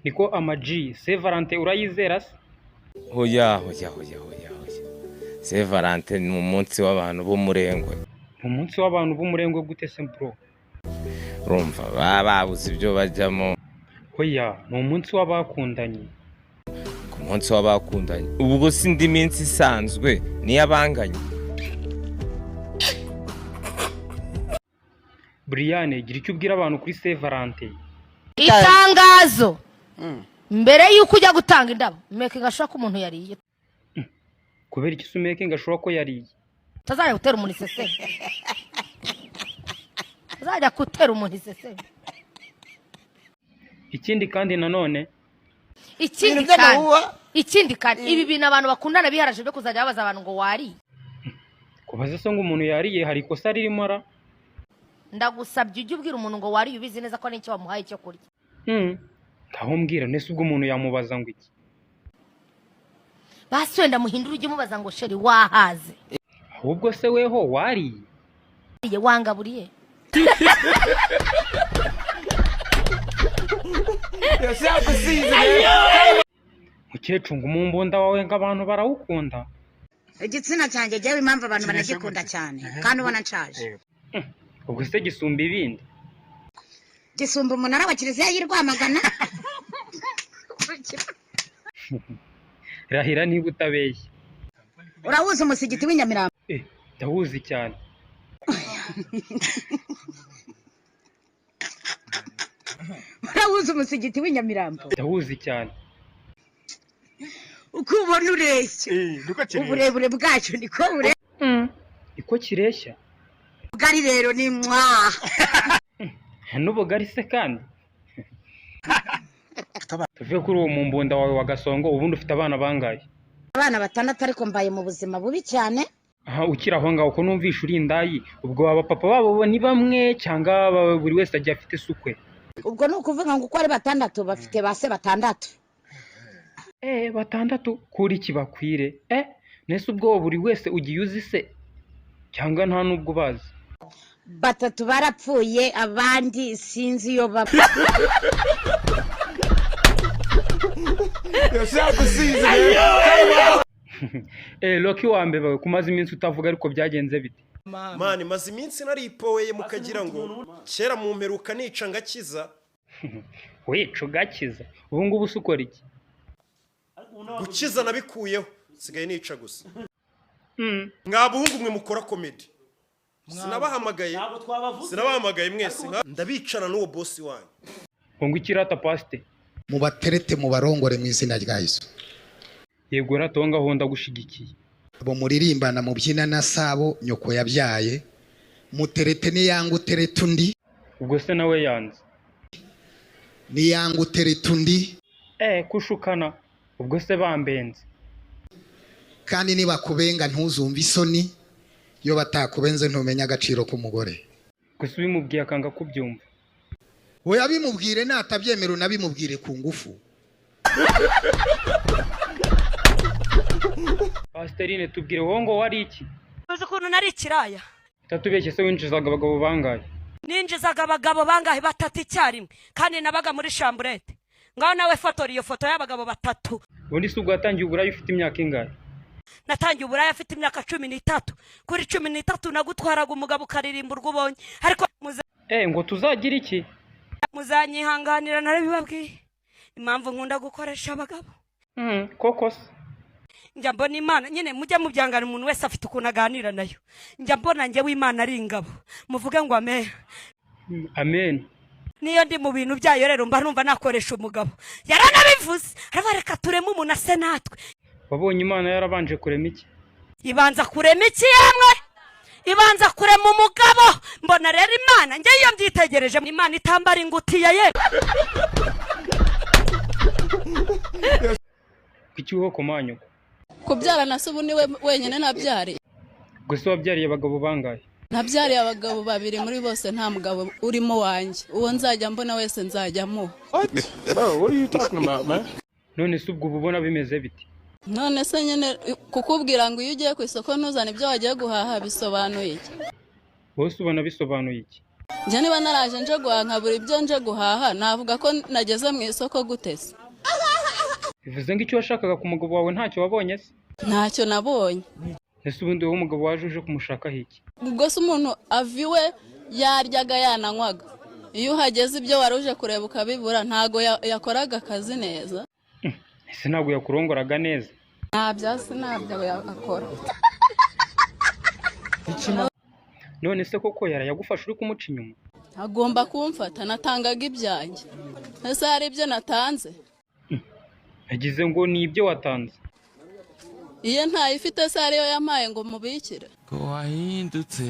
Niko Ama-G, Saint Valentin urayizera se? Hoya hoya hoya hoya hoya, Saint Valentin ni umunsi w'abantu b'umurengwe. Ni umunsi w'abantu b'umurengwe gute se bro? Urumva baba babuze ibyo bajyamo. Hoya, ni umunsi w'abakundanye. Ku munsi w'abakundanye, ubwo si indi minsi isanzwe niyo abanganye. Brian, gira icyo ubwira abantu kuri Saint Valentin. Itangazo: mbere y'uko ujya gutanga indabo, making sure ko umuntu yariye. Kubera iki se umaking sure ko yariye? Utazajya gutera umuntu iseseme, utazajya gutera umuntu iseseme. Ikindi kandi nanone, ikindi Ibintu kandi by'amahuha. Ikindi kandi, ibi bintu abantu bakundana biharaje byo kuzajya babaza abantu ngo wariye. Kubaza se ngo umuntu yariye hari ikosa ririmo ra? Ndagusabye, ujye ubwira umuntu ngo wariye ubizi neza ko n'icyo wamuhaye cyo kurya. Ngaho mbwira, nese ubwo umuntu yamubaza ngo iki? Basi wenda muhindure, ujye umubaza ngo chéri, wahaze? Ahubwo se weho wariye? Wariye? Wangaburiye? Mukecuru, ngo umumbunda wawe ngo abantu barawukunda. Igitsina cyanjye jyewe, impamvu abantu banagikunda cyane kandi ubona nshaje. Ubwo se gisumba ibindi? Gisumba umunara wa kiliziya y'i Rwamagana. Rahira niba utabeshya. Urawuzi umusigiti w'i Nyamirambo? Eh, ndawuzi cyane. Urawuzi umusigiti w'i Nyamirambo? Ndawuzi cyane. Uko ubona ureshya, uburebure bwacyo niko bure. Niko kireshya? Bugari rero ni mwa. N'ubugari se kandi? Tuve kuri uwo mumbunda wawe wa gasongo, ubundi ufite abana bangahe? Abana batandatu, ariko mbaye mu buzima bubi cyane. Aha ukiri aho ngaho, ko numvisha uri indayi, ubwo abapapa babo bo ni bamwe cyangwa buri wese agiye afite isukwe? Ubwo ni ukuvuga ngo uko ari batandatu bafite ba se batandatu. Eh, batandatu kuri kibakwire. Eh, nese ubwo buri wese ugiye uzi se cyangwa nta nubwo ubazi? Batatu barapfuye, abandi sinzi iyo baba. Eh, Rocky wa mbeba we, kumaze iminsi utavuga, ariko byagenze bite? Man, maze iminsi naripoweye, mukagira ngo kera mu mperuka nica ngakiza. Wica ugakiza? Ubu ngubu se ukora iki? Gukiza nabikuyeho, nsigaye nica gusa. Mwa buhungu mwe mukora comedy, sinabahamagaye, sinabahamagaye mwese, ndabicana n'uwo boss wanyu. Ngo ngo ikirata pasite? Mubaterete, mubarongore mu izina rya Yesu. Yego rata, aho ngaho ndagushigikiye. Abo muririmbana, mubyina na sabo nyoko yabyaye, muterete niyanga uterete undi. Ubwo se nawe yanze? Niyanga uterete undi. Eh, kushukana, ubwo se bambenze? Kandi nibakubenga ntuzumve isoni, iyo batakubenze ntumenya agaciro k'umugore. Gusa ubimubwiye akanga kubyumva? Oya, bimubwire, natabyemera unabimubwire ku ngufu. Pasiterine, tubwire wowe ngo wari iki? Uzi ukuntu nari ikiraya? Utatubeshye se winjizaga abagabo bangahe? Ninjizaga abagabo bangahe? Batatu icyarimwe, kandi nabaga muri chambrette. Ngaho nawe fotora iyo foto y'abagabo batatu. Ubundi se ubwo watangiye uburaya ufite imyaka ingahe? Natangiye uburaya afite imyaka 13. Kuri 13 nagutwaraga umugabo ukaririmba urwo ubonye, ariko Eh, ngo tuzagira iki? Muzanyihanganira, narabibabwiye impamvu nkunda gukoresha abagabo. Koko se? Njya mbona Imana nyine, mujya mubyangana, umuntu wese afite ukuntu aganira nayo. Njya mbona njyewe Imana ari ingabo. Muvuge ngo amen. Amen. Niyo ndi mu bintu byayo rero, mba numva nakoresha umugabo. Yaranabivuze, aravuga reka tureme umuntu ase natwe. Wabonye Imana yarabanje kurema iki? Ibanza kurema iki yamwe? Ibanza kurema umugabo. Mbona rero Imana, njye iyo mbyitegereje, Imana itambara ingutiya ye. Kuki wowe komanyoko? Kubyara na se ubu ni we wenyine nabyariye. Gusa wabyariye abagabo bangahe? Nabyariye abagabo babiri, muri bose nta mugabo urimo wanjye. Uwo nzajya mbona wese nzajya amuha. None se ubwo uba ubona bimeze bite? None se nyine kukubwira ngo iyo ugiye ku isoko ntuzane ibyo wagiye guhaha bisobanuye iki? Wowe se ubona bisobanuye iki? Njye niba naraje nje guhaha nkabura ibyo nje guhaha, navuga ko nageze mu isoko gute se? Bivuze ngo icyo washakaga ku mugabo wawe ntacyo wabonye se? Ntacyo nabonye. Ese ubundi wowe umugabo waje uje kumushakaho iki? Ubwo se umuntu ava iwe yaryaga yananywaga, iyo uhageze ibyo wari uje kureba ukabibura, ntago yakoraga akazi neza. Ese ntabwo yakurongoraga neza? Nta byasi, ntabyo akora. None se koko yarayagufasha uri kumuca inyuma? Agomba kumfata, natangaga ibyanjye. Ese hari ibyo natanze? Nagize ngo ni ibyo watanze. Iyo ntayifite se ariyo yampaye ngo mubikire? Ko wahindutse.